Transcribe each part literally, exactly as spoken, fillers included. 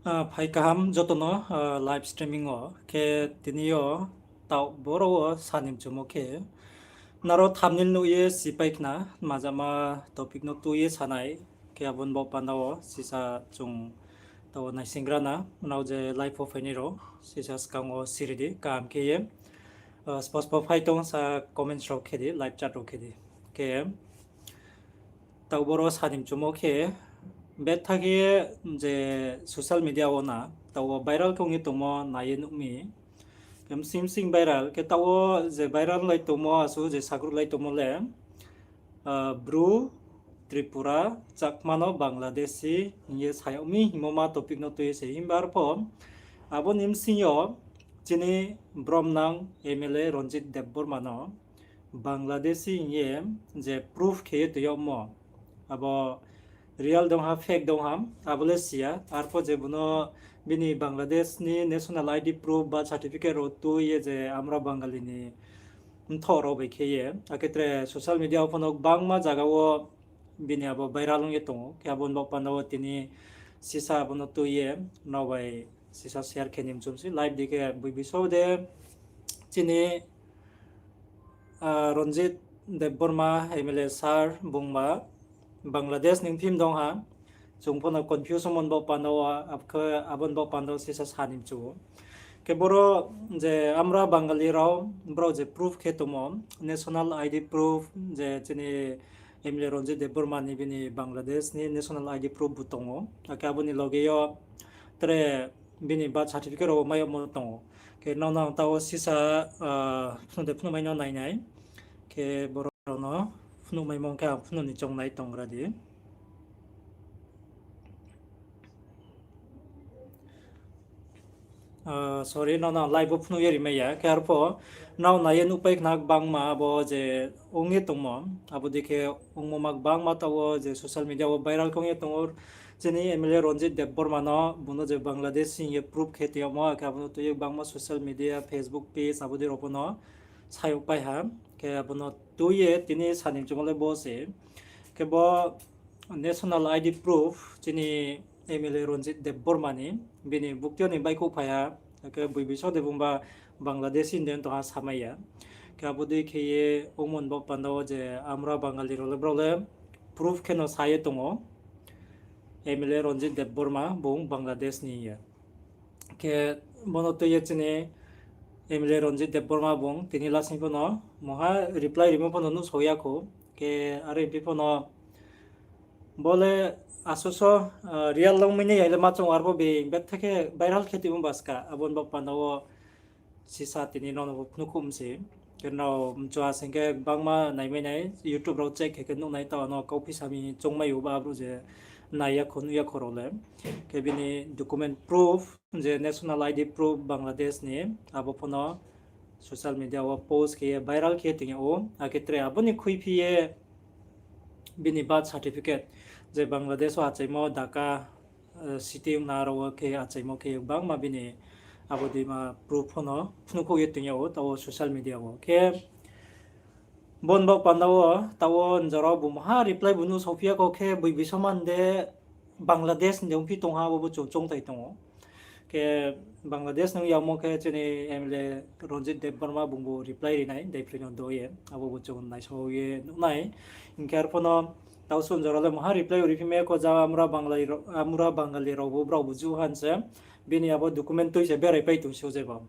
Ah, phai kaham joto no, ah, live streaming wo. Khe tini yo taoh boro wo sani mchumo khe, nrao thumbnail nuh ye sipai khna, majama topic no tui ye sanai. Khe abo ni baoh panda wo sisa chung taoh wo naisingra na, nrao je live wo phainai rao, sisa skang wo siri di, kaham khe ye, ah, spo spo phai tong sa comments rao khe di, live chat rao khe di. Khe taoh boro sani mchumo khe, betha khe je social media wo na, taoh wo viral khe ong ye tongmo nai ye nuh mi. Khe msing msing viral, khe taoh wo je viral lai tongmo, asuh je sagruh lai tongmo le, ah, Bru, Tripura, Chakma no Bangladeshi hing ye sa yag mi hingmo ma topic no tui ye se himba arpho abo ni bsing yo chini bromnang M L A Ranjit Debbarma no Bangladeshi hing ye je proof khe ye tong yagmo, abo real dong ha, fake dong ha, abo le si ya. Arpho je bono bini Bangladesh ni national I D proof, birth certificate rao tui ye je Amra Bangali ni mthoh rao bai khe ye, akhe tre social media wo pho no gbangma zaga wo bini abo viral ong ye tong ou. Khe abo ni baoh panda wo tini sisa abo no tui ye nrao bai sisa share khe ni mchum se. Live di khe boi bisa de chini, ah, Ranjit Debbarma M L A sir bungba Bangladesh ni phim dong ha. Chung pho no confuse ongmo ni baoh panda wo, abo ni baoh panda wo sisa sani mchu ou. Khe boro je Amra Bangali rao, brao je proof khe tongmo, national I D proof, je chini M L A Ranjit Debbarma ni bini Bangladesh ni national I D proof bu tong ou. Akhe abo ni loge yo tre bini birth certificate rao mai yagmo tong ou. Khe nrao no ang taoh wo sisa, ah, phnuh de phnuhmai no nai nai. Khe boro rao no phnuhmaimo khe ang phnuh ni choung nai tonggra di. Ah, sorry, nrao no live wo phnuh ye rimai ya. Khe arpho nrao nai ye nuhpai khna gbangma abo je ong ye tongmo, abo dei khe ongmo ma gbangma taoh wo je social media wo viral khe ong ye tong ou. Chini M L A Ranjit Debbarma no, bung no je Bangladeshi hing ye proof khe tong yagmo, akhe abo no tui ye gbangma social media, Facebook page, abo dei rao pho no sa yagpai ha. Khe abo no tui ye tini sani mchumo le bo se. Khe bo national I D proof chini M L A Ranjit Debbarma ni, bini bukti yo ni baihkhouh phai ha, akhe boi bisa de bungba Bangladeshi hing de tong ha samai ya. Khe abo dei khe ye ongmo ni baoh panda wo je Amra Bangali rao le brao le proof khe no sa ye tong ou, M L A Ranjit Debbarma bung Bangladesh ni ye. Khe bono tui ye chini M L A Ranjit Debbarma bung tini lasing pho no mungha reply rimo pho no nuhsao ya khou. Khe are phi pho no bo le asuh so, ah, real long mi ni ya le ma choung ou, arpho bini betha khe viral khe tongmo ba ska, abo ni baoh panda wo sisa tini nrao no bo phnuh khum se. Khe nrao mchu ha sing khe gbangma naimai nai, YouTube rao check khe khe nuh nai, taoh no kauphi sami choungmai ou ba abrouh je nai ya khou, nuh ya khou rao le. Khe bini document proof, je national I D proof Bangladesh ni, abo pho no social media wo post khe ye viral khe ye tong yag ou, akhe tre abo ni khuiphi ye bini birth certificate, je Bangladesh wo achaimo Dhaka, eh, city ong na rao wo khe achaimo khe gbangma bini abo deima proof pho no phnuhkhouh ye tong yag ou taoh wo social media wo. Khe bo ni baoh panda wo taoh wo njora bung mungha reply bu nuhsaophi ya khou, khe boi bisa man de Bangladesh ni ongphi tong ha, abo bo chung choungthai tong ou. Khe Bangladesh ni yagmo khe chini M L A Ranjit Debbarma bung bu reply ri nai, daiphri no do ye, abo bo chung naisao ye nuh nai. Hing khe arpho no taoh sung jora le mungha reply ri phi mai ya khou, ja Amra Bangali rao, Amra Bangali rao bu brao bu ju han se, bini abo document tui se beraipai tong si ou jeba.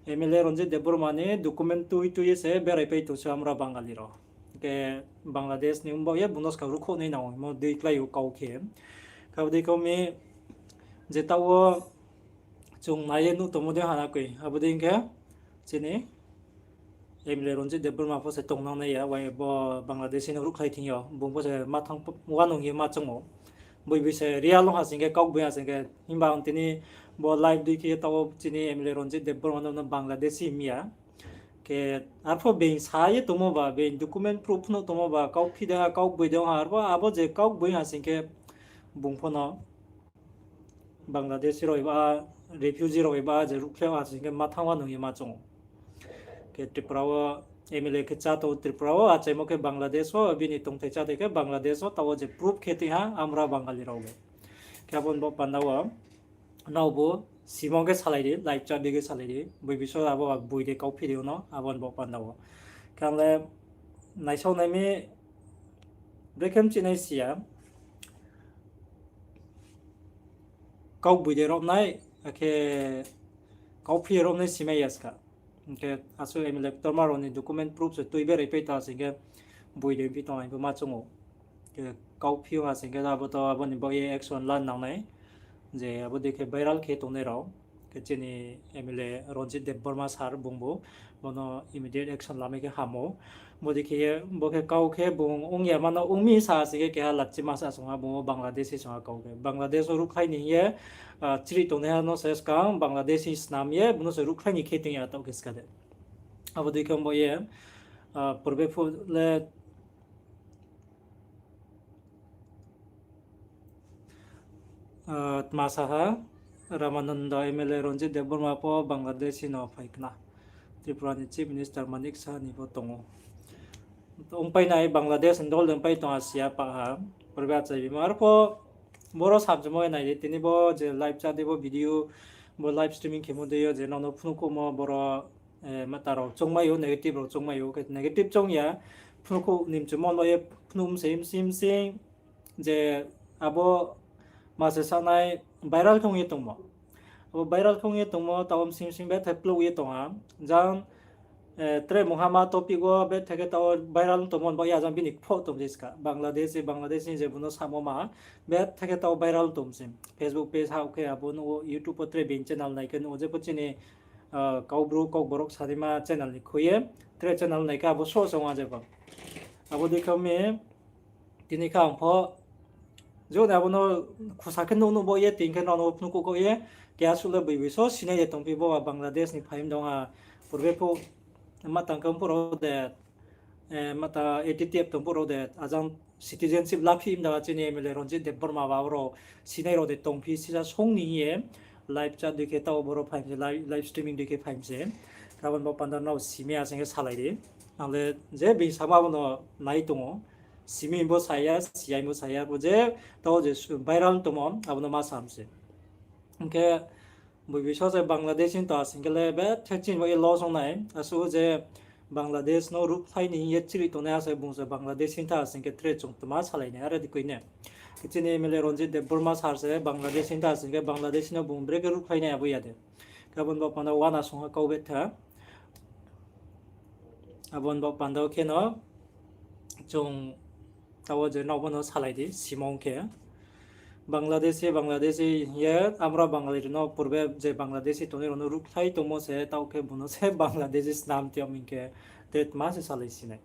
M L A Ranjit Debbarma ni document tui tui ye se beraipai tong si ou Amra Bangali rao. Khe Bangladesh ni ongbaoh ye bung no skang ruhkhouh nai nang hingmo dei klái ou kau khe. Khe abo dei kau mi je taoh wo chung nai ye nuh tongmo dei hana koi. Abo dei hing khe chini M L A Ranjit Debbarma pho se tongnang nai ya, wai bo Bangladeshi no ruhkhlai thing yo, bung pho se ma thanng wanung ye ma choung ou. Boi boi se real ong ha sing khe, kaugboing ha sing khe, himba ang tini bo live dei khe taoh wo chini M L A Ranjit Debbarma no Bangladeshi him ya. Khe arpho being sa ye tongmo ba, being document proof phnuh tongmo ba, kauphi de ha, kaugboi de ha, arpho abo je kaugboi ha sing khe bung pho no Bangladeshi rao eba, refugee rao eba je ruhkhlai ha sing khe ma thanng wanung ye ma choung ou. Khe Tripura wo M L A khe chá tong ou, Tripura wo achaimo khe Bangladesh wo, bini tongthai cháthai khe Bangladesh wo, taoh wo je proof khe tong ha Amra Bangali rao le. Khe abo ni bo panda wo Nrao bo simung khe salai di, live chat dei khe salai di. Boi biso abo boi de kauphi di no, abo ni bo panda wo. Khe ang le naisao nai mi, brekhe mchih nai si ya. Kau boi de rao nai, akhe kauphi rao nai simai ya ska. Hing khe asuh M L A ktorma rao ni document proof se tui berai pai ta sing khe boi de phi tong ai bo ma chung ou. Khe kauphi ha sing khe abo to abo ni baoh ye action la nang nai. Je abo dei khe viral khe tongnai rao. Khe chini M L A Ranjit Debbarma sir bung bo, bono immediate action lamai khe hamo. Bo dei khe ye, bo khe kau khe bung ong ya mano ong mi sa sing khe keha lachima sa song ha, bung o Bangladeshi song ha kau khe. Bangladesh o ruhkhlai ni hing ye, ah, chirih tongnaiha no se skang Bangladeshi snam ye, bono se ruhkhlai ni khe ting ya taoh khe ska de. Abo dei khe bo ye, ah, purbe phuh le, ah, tma sa ha, Ramananda M L A Ranjit Debbarma pho Bangladeshi no phai khna. Tripura ni Chief Minister Manik Saha ni pho tong ou. Ongpai nai Bangladesh ni dol de pai tong ha si ya pah ha. Purbe achai bima. Arpho boro samchimo nai di, tini bo je live chat dei bo video, bo live streaming khemo dei yo je nono phnuhkhouhmo boro, eh, mata rao choungmai ou, negative rao choungmai ou, khe negative choung ya, phnuhkhouh ni mchumo no ye phnuh mse msi msi, je abo ma se sanai viral khe ong ye tongmo. Abo viral khe ong ye tongmo, taoh msing msing bethe plouh ye tong ha. Jang, eh, tre mungha ma topic wo bethe khe taoh viral tongmo, bo ya jang bini kphoh tong je ska. Bangladesh, Bangladesh ni je bono samo ma, bethe khe taoh viral tong se. Facebook page hao khe abo nuh wo, YouTube wo tre being channel nai khe nuh wo, jepho chini, ah, Kaubru, Kokborok sanaima channel ni khui ye, tre channel nai khe abo soh song a jepho. Abo dei khe mi, tini khe ang pho, joni abo no khusa khe nuh nuh bo ye, tini khe nono phnuhkhouh khe ye, keha suh le boi boi so sinai ye tongphi bo, Bangladesh ni phai mdong ha, purbe phuh, ma tang khe mphuh rao de, eh, mata A T T F tong phuh rao de, ajang citizenship laphi mda chini M L A Ranjit Debbarma ba rao sinai rao de tongphi sisa song ni hing ye live chat dei khe taoh boro phai mse, live, live streaming dei khe phai mse. Abo ni bo panda nrao simi ya sing khe salai di. Ang le je being samo abo no nai tong ou. Simi bo sa ya, siyai bo sa ya, bo je taoh je su-, viral tongmo, abo no ma sa mse. Hing khe boi boi so je Bangladesh ni ta sing khe le bethe chini bo ye loss ong nai. Asuh je Bangladesh no ruhkhlai ni hing ye chirih tongnai ha se bung se Bangladesh ni ta sing khe tre chung tma salai nai, are di koi ne. Khe chini M L A Ranjit Debbarma sir se Bangladesh ni ta sing khe Bangladesh no bung brekhe ruhkhlai nai abo ya de. Khe abo ni bo panda uana song ha kau betha. Abo ni bo panda wo khe no chung taoh je nrao bo no salai di, simung khe. Bangladeshi, Bangladeshi hing ye, amra Bangali rao no purbe je Bangladeshi tongnai rao no ruhkhlai tongmo se, taoh khe bono se Bangladeshi snam ti yag mi khe, tre tma se salai si nai.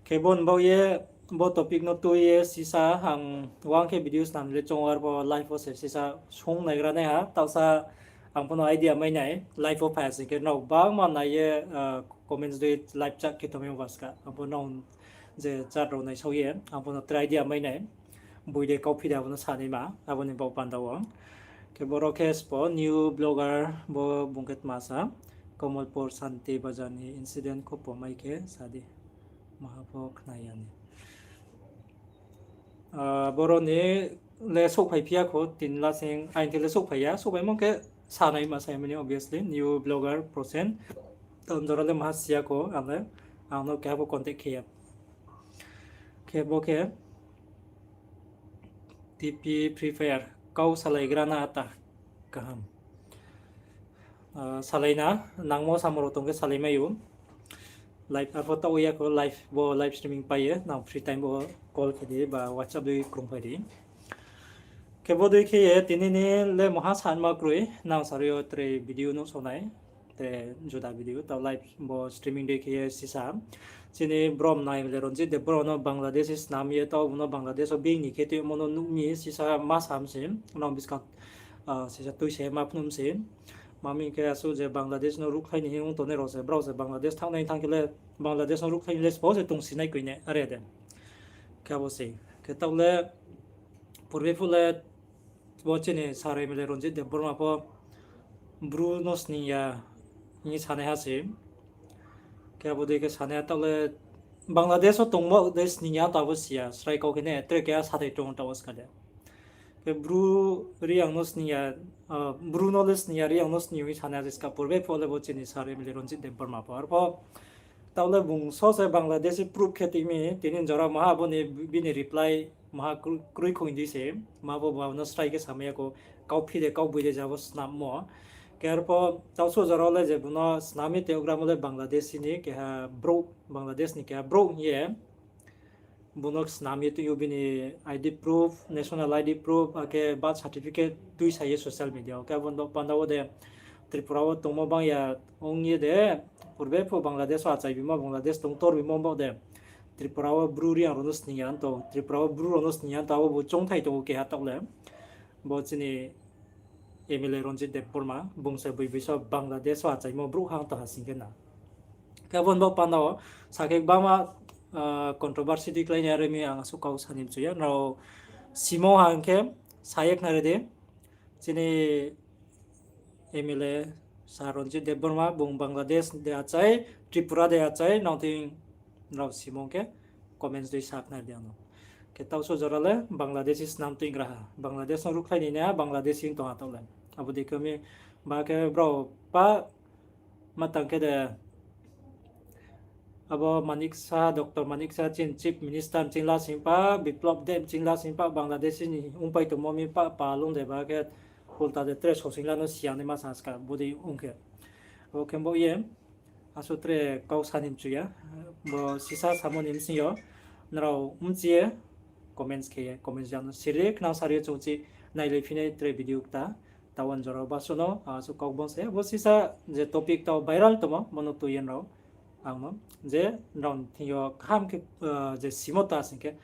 Khe bo ni baoh ye, bo topic no tui ye sisa ang uang khe video snam le chung arpho live wo se sisa sung naigra nai ha, taohsa ang pho no idea mai nai, live wo phai ya sing khe nrao gbangma nai ye, ah, comments dei live chat khe tongmai ong ba ska. Ang pho nrao je chat rao naisao ye, ang pho no tre idea mai nai. Boi de kauphi de abo no sanaima, abo ni bo panda wo. Khe boro khe spo new blogger bo bung khe tma sa, Kamalpur Santi Bazar ni incident kho po mai khe sa di. Maha pho khna ya ni. Ah, boro ni le souhphai phi ya kho, tini lasing aini the le souhphai ya, souhphaimo khe sanai ma sai mani obviously, new blogger Prosen. Taoh jora le maha si ya kho, ang le, ang no keha pho contact khe ya. Khe bo khe T P Free Fire, kau salaigra na ata, kaham. Ah, salai na, nangmo samung rao tong khe salai mai ou. Live, arpho taoh ya kho live, bo live streaming pai ye, nang free time bo call khe di, ba WhatsApp dei krungphai di. Khe bo dei khe ye, tini ni le maha sanma kroi, nang sari yo tre video nuhsao nai, tre juda video, taoh live bo streaming dei khe ye sisa. Chini brom nai le Ranjit Debbarma no Bangladesh snam ye, taoh bo no Bangladesh wo bini khe tuimo no nuh mi sisa ma sam se, nang buskang, ah, sisa tui se ma phnuh se. Ma mi khe asuh je Bangladesh no ruhkhlai ni hing tongnai rao se, brao se Bangladesh thanngnai thang khe le, Bangladesh no ruhkhlai ni le sbo se tong si nai koi ne, are de. Khe abo se. Khe taoh le, purbe phuh le, bo chini sir M L A Ranjit Debbarma pho Bru no sning ya hing ye sanaiha se. Khe abo dei khe sanaiha taoh le Bangladesh wo tongmo de sning ya taoh bo si ya, srai kau khe ne tre keha sathai tong taoh wo ska de. Khe Bru Reang no sning ya, Bru no le sning ya, Reang no sning ya ong ye sanai, je ska purbe pho le bo chini sir M L A Ranjit Debbarma pho. Arpho taoh le bung so se Bangladeshi proof khe tui mi, tini jora maha abo ni bini reply maha kroi khong di se, ma bo ba no srai khe samai ya kho, kauphi de kauboi de jabo snammo. Khe arpho taoh so jora le je bung no snam ye tonggra mo le Bangladeshi ni keha brouh, Bangladesh ni keha brouh hing ye bung no snam ye tui ou bini I D proof, national I D proof, akhe birth certificate tuisa ye social media wo. Khe abo ni baoh panda wo de Tripura wo tongmo bang ya ong ye de, purbe pho Bangladesh wo achai bimo, Bangladesh tong tor bimo baoh de Tripura wo Bru Reang rao no sning ya tong, Tripura wo Bru rao no sning ya tong, abo bo choungthai tong ou keha taoh le. Bo chini M L A Ranjit Debbarma, bung se boi boi so Bangladesh wo achaimo brouh hang tong ha sing khe na. Khe abo ni baoh panda wo, sa khe gbangma controversy declare nai are mi ang asuh kau sa ni mchu ya, nrao simo hang khe sa ye khnari di. Chini M L A sir Ranjit Debbarma, bung Bangladesh de achai, Tripura de achai, nang thing nrao simo khe comments dei sa khnari di ang no. Khe taoh so jora le Bangladeshi snam tuigra ha, Bangladesh no ruhkhlai ni nai ha, Bangladeshi tong ha taoh le. Abo dei khe mi ba khe brao pa ma tang khe de abo Manik Saha, Doctor Manik Saha chini Chief Minister chini la sing pa, Biplab Deb chini la sing pa, Bangladeshi ni ongpai tongmo mi pa, palung de ba khe ulta de tre sosing la no siya nai ma sa ska bodei ong khe. Abo khe bo ye asuh tre kau sa ni mchu ya, bo sisa samo ni bsing yo nrao mchi ye comments khe ye, comments jang no siri khnang sari ye chung chi nailai phinai tre video kta. Taoh wo jora basuh no asuh kau bang se, bo sisa je topic taoh viral tongmo, bo no tui ye nrao ang no je nrao thing yo kaham khe je simo ta sing khe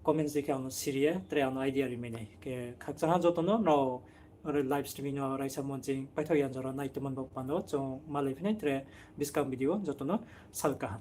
comments dei khe ang no siri ye tre ang no idea rimai nai. Khe khakchang ha joto no nrao ore live streaming no raisa monching paithaoh ya jora nai tongmo ni baoh panda wo chung malai phinai tre buskang video joto no sal kaham.